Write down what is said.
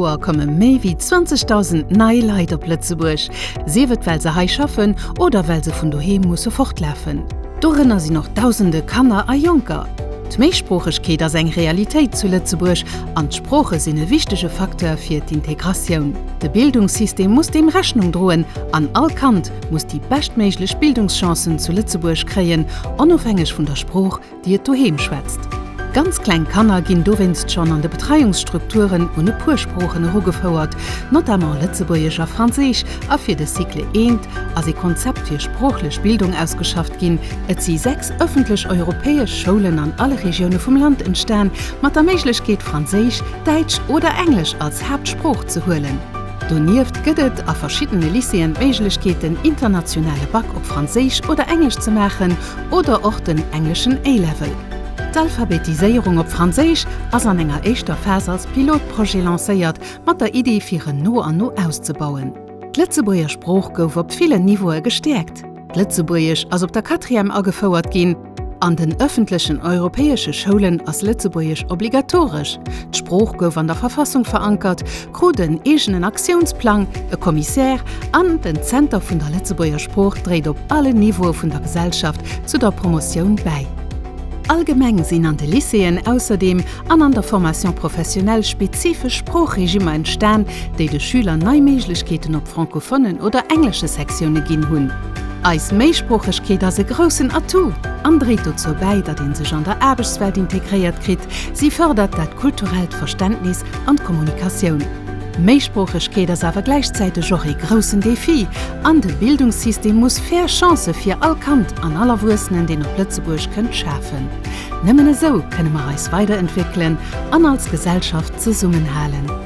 Joer komme méi wéi 20.000 nei Leit op Lëtzebuerg, sief et well se hei schaffen oder well se vun doheem musse fortlafen. Dorënner sinn och dausende Kanner a Jonker. D'Méisproochegkeet ass eng Realitéit zu Lëtzebuerg an d'Sprooche sinn e wichtege Facteur fir d'Integratioun. De Bildungssystem muss deem Rechnung droen an all Kand muss déi beschtméiglech Bildungschancen zu Lëtzebuerg kréien, onofhängeg vun der Sprooch, déi et doheem schwätzt. Ganz kleng Kanner ginn dowéinst schonn an de Betreiungsstrukturen un e puer Sproochen erugefouert, notamment Lëtzebuergesch a Franséisch, a fir de Cycle I ass ee Konzept fir sproochlech Bildung ausgeschafft ginn. Et si 6 ëffentlech europäesch Schoulen an alle Regioune vum Land entstan, mat der Méiglechkeet Franséisch, Däitsch oder Englesch als Haaptsprooch ze huelen. Donieft gëtt et a verschiddene Lycéeën d'Méiglechkeet den internationale Bac op Franséisch oder Englesch ze maachen oder och den engleschen A-Level. D'Alphabetiséierung op Franséisch ass an enger éischter Phas als Pilotprojet lancéiert, mat der Iddi fir en no an no auszebauen. D'Lëtzebuerger Sprooch gouf op villen Niveaue gestäerkt. D'Lëtzebuergesch ass op der Quatrième agefouert ginn. An den ëffentlechen europäesche Schoulen ass Lëtzebuergesch obligatoresch. D'Sprooch gouf an der Verfassung verankert, krut en eegenen Aktiounsplang, e Commissaire an den Zenter vun der Lëtzebuerger Sprooch dréit op allen Niveaue vun der Gesellschaft zu der Promotioun bäi. Allgemeng sinn an de Lycéeën ausserdeem an an der Formation professionnelle spezifesch Sproochregimmer entstan, déi de Schüler nei Méiglechkeeten op francophonen oder englesche Sektioune ginn hunn. Eis Méisproochegkeet ass e groussen Atout an dréit dozou bäi, datt ee sech an der Aarbechtswelt integréiert kritt. Si fërdert dat kulturellt Verständnis an d'Kommunikatioun. Méisproochegkeet ass awer gläichzäiteg och ee groussen Defi an de Bildungssystem muss fair Chancë fir all Kand an all Erwuessenen, deen op Lëtzebuerg kënnt, schafen. Nëmmen esou kënne mer eis weiderentwéckelen an als Gesellschaft zesummenhalen.